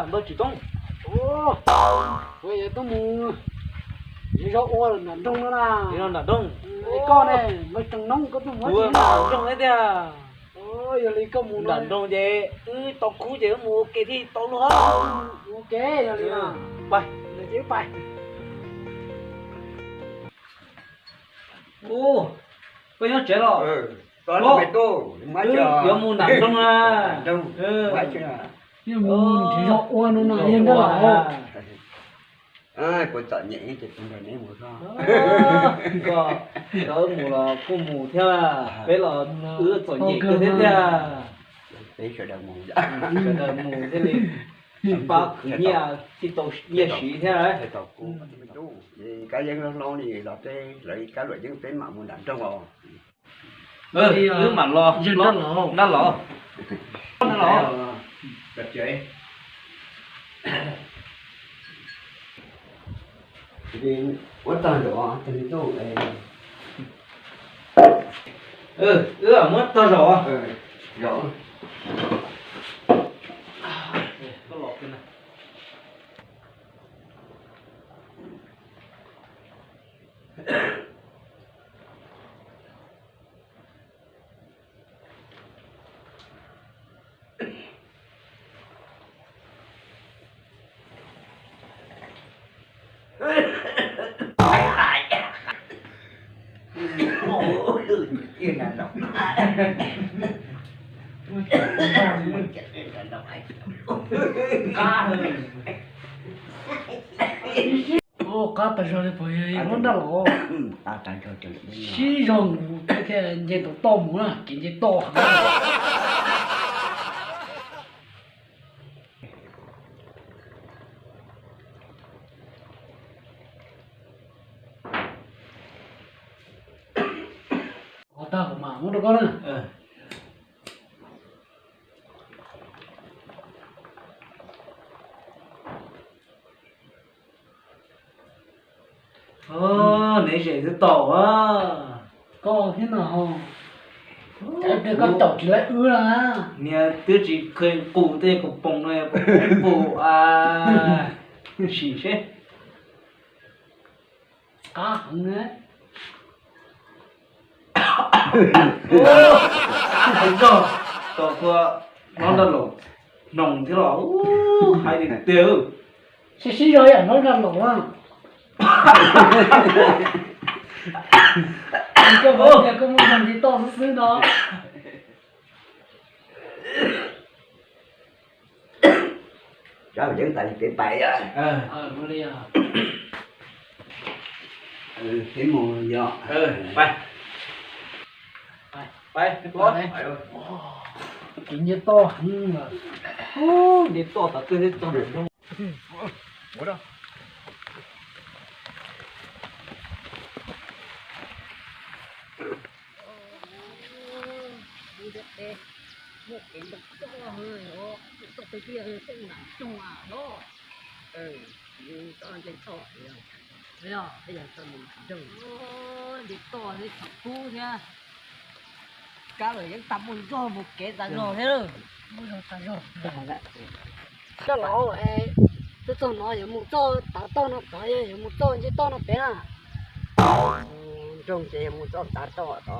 Npawg Tsim Toob, kuv yuav tuaj mus zov ua nram nroog no na. Nram nroog? Koj ne, npawg Tsim Noob, koj tuaj mus ua nram nroog thiab tiag. Yog li koj mus nram nroog ces wb tau khub ces wb mus ua ke thiaj tau luag. Ua ke yog li no. Pais. Ces pais. Koj nyob tsev los? Wb yuav mus nram nroog na. Mus nrhiav zov ua no na, yog Nraj Laus. Kuv txom nyem ces kuv nrog neb mus xwb. Koj, koj mus los kuj mus thiab, peb los wb txom nyem kawg thiab tiag. Peb sawv daws mus, sawv daws mus thiaj li pab khwv nyiaj, thiaj tau nyiaj siv thiab. Kab yeeb hlob hlob li los peb lawv kab luam yeeb peb mam mus nram nroog os. Wb mam los, Nraj Laus. Nraj Laus. Muab tag zaum, wb muab tag zaum. Qab tas zog li puas yog hlob Nraj Laus? Sib zog mus thiaj nce tau toj mus na, kev nce toj heev. Ua tag kuv mam muab rau koj na. Neb zem twb tau a. Koj thiab no, koj caum tsis laib wb na. Niag twb tsis kheev qus tej kaus poom no puas pum a. Sim seb. Qab heev na. Qab heev zog, tos tua hlob Nraj Laus hnoos thiab los hais tiag tiag. Sib sib zog yam hlob Nraj Laus na. Koj, koj muab nce toj xwb xwb no. Rab yeeb tas li peb pais. Peb mus yog. Kev nce toj heev, nce toj tas twg txog nram nroog. Muaj kev ntoo coj, toj peb twb yog tej nram nroog los. Toj nce toj, yog peb yog toj nram nroog. Nce toj thiab tsis kub thiab. Kab los yeej tag muaj zog mus kev tas zog thiab. Muaj zog tas zog. Koj los, twb txog no yuav mus txoj tav toj no tod, yuav mus txoj nce toj no pem na. Nroog ces yuav mus txoj tav toj tod.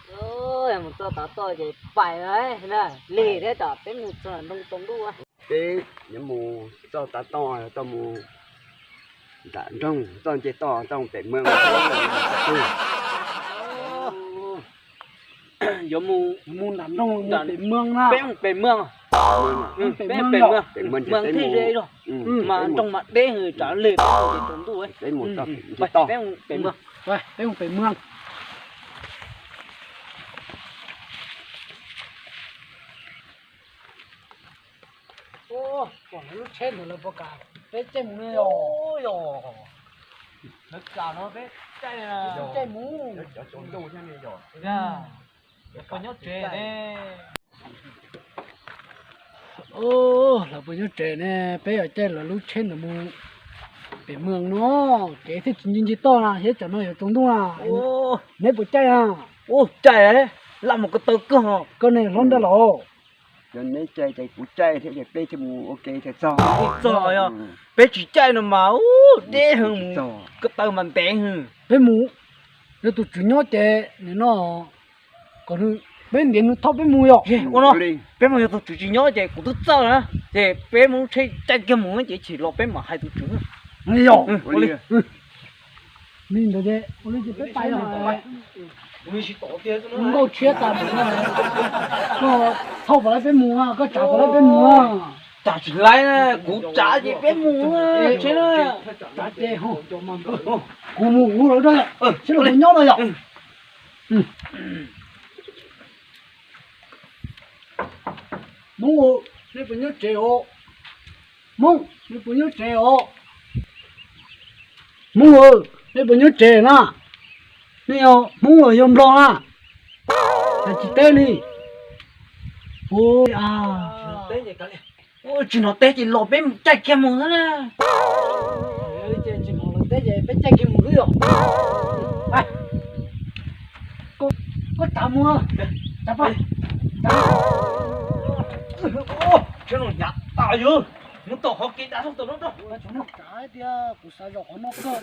Yuav mus txoj tav toj ces pais na, lig thiab tsam peb mus txog nroog tsaus ntuj. Peb yuav mus txoj tav toj, toj mus nram nroog, txoj nce toj toj pem mweej. Yuav mus nram nroog, pem mweej na. Peb mus pem mweej. Peb mus pem mweej, mweej thiaj ze zog, mas nroog mas deb heev, tsam lig peb mus tsaus ntuj. Peb mus pem mweej. Peb mus pem mweej. Pom lawv lub tsheb ntawd lawv puas kam peb caij mus ne? Yog lawv kam no peb caij, caij mus. Cov ntuj thiab ne, yog koj nyob tsev ne. Lawv puas nyob tsev ne? Peb yuav caij lawv lub tsheb ntawd mus. Pem Moos no ces thiaj tsis nce ncig toj na, thiab tsam no yuav tsaus ntuj na. Neb puas caij na? Ub, caij, laj mus ko taw kawg. Koj ne hlob nraj laus? Yog neb caij ces kuv caij thiab ces peb thiaj mus ua ke thiaj txog. Txog yog peb tsis caij no mas ub deb heev, ko taw mas ntev heev. Peb mus, yog tus tswv nyob ces nim no kom peb ntiav nws thauj peb mus yom. Ua no, peb mus yog tus tswv tsis nyob ces kuv twb txawj na, ces peb muab lub tsheb caij kiag mus ces chim los peb mam hais tus tswv. Yog, ua li. Li ntawd ces ua li ces peb pais os. Nkauj tshiab tas, koj thauj puas laib peb mus, koj tsav puas laib peb mus. Tsav tsis laib, kuv tsav ces peb mus. Tsav ces kuv mus kuv lawm, seb lawv puas nyob no yom. Hmoob, nej puas nyob tsev os? Hmoob, nej puas nyob tsev os? Hmoob, nej puas nyob tsev na? Nej yog Hmoob los yog Nplog na? Cas tsis teb li? Tsis hnov teb ces los peb mus caij kiag mus xwb na. Tsis hnov lawv teb ces peb caij kiag mus xwb yom. Koj tsav mus, tsav pais. Tsav no yav tas yog mus tom qhov kev dav sab tom no rau. Tsav tiag, kuv xav zaum qhov no kawg,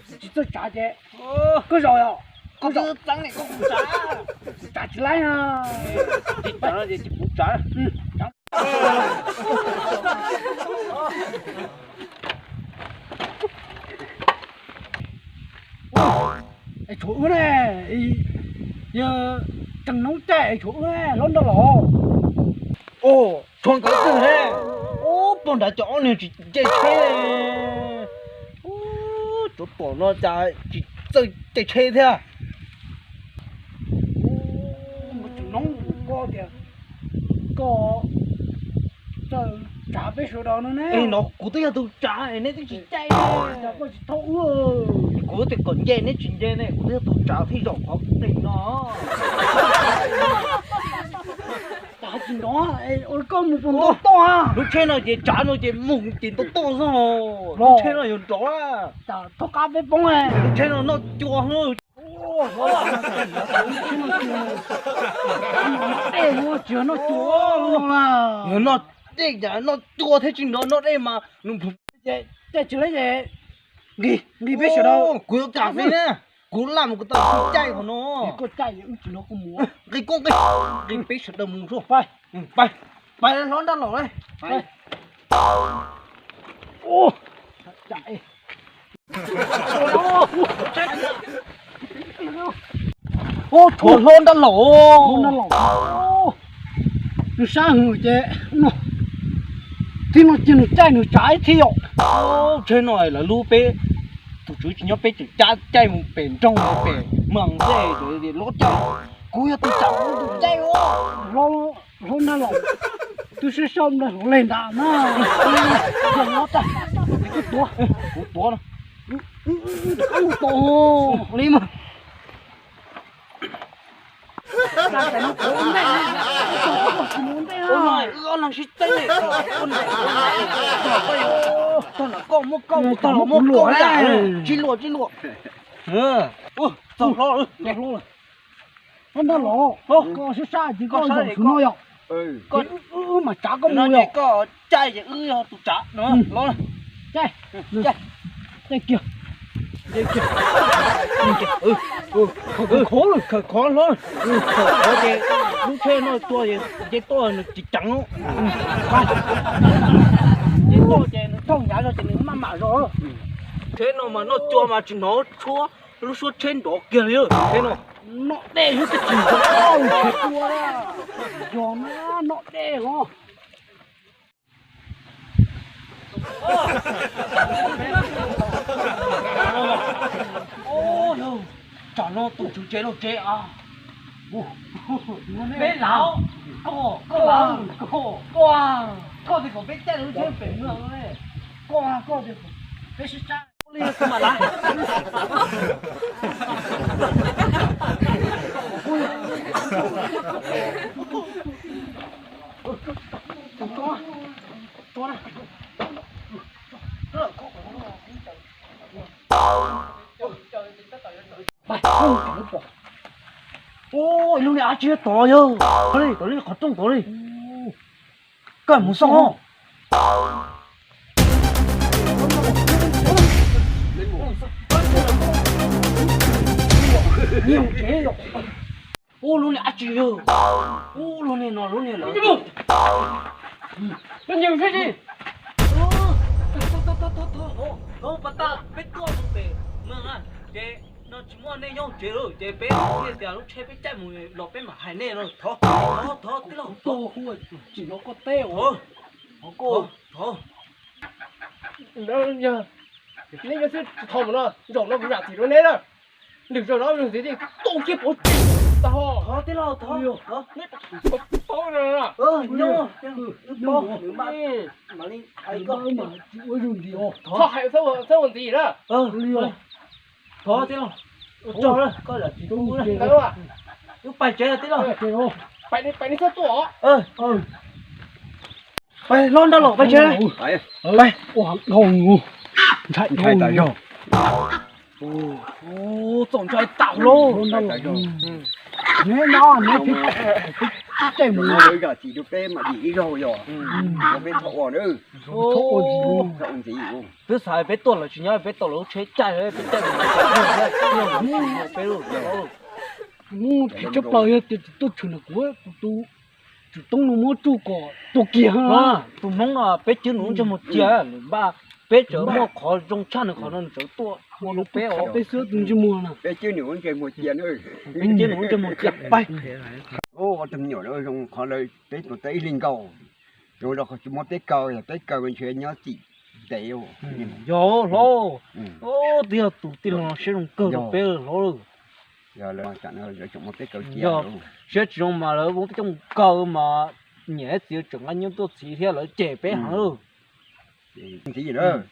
tsis txawj tsav ces koj zaum os. Koj txeeb ne koj kuv tsav, tsav tsis laib na. Tsis tsav no ces kuv tsav. Es tshuav wb ne, yog tseem noob caij es tshuav wb ne hlob nraj laus. Tshuav nkawd xwb ne. Ub, pog nrad cov ob niag tsis nce tsheb. Ub, tsov tom no cas tsis txawj caij tsheb thiab. Tseem noob koj tias koj txawj tsav peb sawv daws no ne. No kuv twb yog tus tsav es neb twb tsis caij. Cas koj tsis thauj wb? Kuv twb kom nce neb tsis nce ne, kuv twb yog tus tsav thiaj zaum qhov kev no. Tsav tsis nrov, koj mus puas nto toj? Lub tsheb no ces tsav no ces mus ces nto toj xwb. Lub tsheb no yuav nrov. Cas txhob qab peb poob. Lub tsheb no noj cua. Tej no tsis yog noj cua no. Yog noj dej cas noj cua thiab tsis nrov, noj dej mas nws. Caij tsis laib ces nqis, nqis peb sawv daws. Kuv yuav kam peb na, kuv laj mus kuv tau caij qhov no. Koj caij wb tsis nrov koj mus. Nqis koj nqis, nqis peb sawv daws mus. Pais, pais, pais hlob nraj laus. Ub, tshuav hlob nraj laus. Nws sab hwm ces no, tib no cia nws caij nws tsav ib txhij yom. Tsheb no lawv lub peb tus tswv tsis nyob peb tseem cab caij mus pem nroog pem mas nqe lov caij. Kuv yog tus tsav kuv tus caij. Hlob nraj laus, twb sib sau nplawg hluav leg nrad na. Yog no tag, koj tuav, kuv tuav no. Ab, mus tau li mas. Wb ob leeg sib txeeb, tog no koj muab koj, tog no muab koj, tsis luam tsis luam. Txog hlob, txog hlob. Koj nraj laus, koj sab sab ces koj zaum saum no yom. Wb mam tsav koj mus yom. Koj caij ces wb yog tus tsav no. Los, caij, caij kiag. Khov khov hlob, khov khov ces lub tsheb no tua nce toj nws tsis ceev. Nce toj ces nws thooj hnyav zog ces nws maj mam zog. Tsheb no mas noj cua mas tsis hnov tshuab, lub suab tsheb nrov kiag li. Tsheb no noj dej xwb twb tsis nrov, tsheb cua yog na, noj dej os. Tsam no tus tswv tsev los tsev a. Peb lawm, koj, koj lawm, koj, koj tias kom peb caij lub tsheb pem no, koj, koj tias peb sib sab li tus mam lawm. Ua, ib lub niag dab tsi tod yog, tod li, tod li qhov rooj tod li. Koj mus xauj os. Ub, lub niag dab tsi yog? Ub, lub niag no lub niag lawm. Thov, thov, thov, thov, thov, pas tas peb tuaj mus pem mas ces no tsis muaj nej nyob tsev lawm ces peb hu tias lub tsheb peb caij mus los peb mam hais nej no. Thov, thov, thov tij laug, thov. Tsis hnov koj teb os. Thov, thov. Neb nyob xwb tsis tho mus no, zaum no kuv zam txim rau neb na. Lwm zaus no ntxiv tuaj kiag pov tseg tag ho. Thov tij laug, thov. Neb paub no. Tsis ua zoo ntxiv os. Txhob hais xab ua ntxiv na. Thov tij laug, ua tsaug na, koj lam tsis tau ntawd. Wb pais tsev tij laug. Pais, pais neb txhob tuaj os. Pais hlob nrab los pais tsev. Pais. Ntshai tas zog. Txaus ntshai tas lauj. Neb no neb tsis caij mus. Zam txim rau peb mam dim ib zaug yog. Peb txhob ua na. Txhob ua ntxiv. Twb xav peb tuaj lawv tsis nyob peb tau lawv lub tsheb caij peb caij mus peb lub. Mus phim tshaj plaws yog tias tsis tuaj tshwm ntawm kuv tus tswv toob no muab tsuj kom tuag kiag. Tus hmoob no peb cwb nws lub ntsej muag cia, nws npaj peb tseem muaj qhov zoo tshaj nws qhov no nws tseem tuaj ua rau peb os. Peb xwb tus ntsej muag no. Peb cwb nws lub ntsej muag cia, peb cwb nws lub ntsej muag cia pais. Ua tus me nyuam zoo qhov lawv peb tus teb ib leeg nkaus, zoo rau qhov tsis muab peb kaw, yog peb kaw ntshe nyob txim tes. Yog hlob, twb yog tus tij laug no siab zoo kawg rau peb hlob. Yog siab tsis zoo mas lawv muab peb coj mus kaw mas niam thiab txiv tseem nqa nyiaj tuaj txhiv thiab lawv cem peb heev.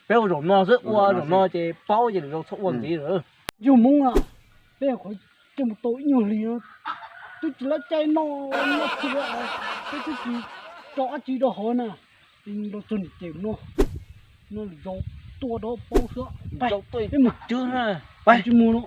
Peb ua zaum no xwb, ua zaum no ces paub ces lwm zaus txhob ua ntxiv lawm. Yog hmoob a, peb qhov coj mus tau ib nyuag hlis no twb tsis lab caij noj noj txiv, peb twb tsis tso dab tsi rau hauv na. Los txog niam ces no, no lwm zaus tuaj rau paub xwb. Peb mus cwb na, pais tsis mus no.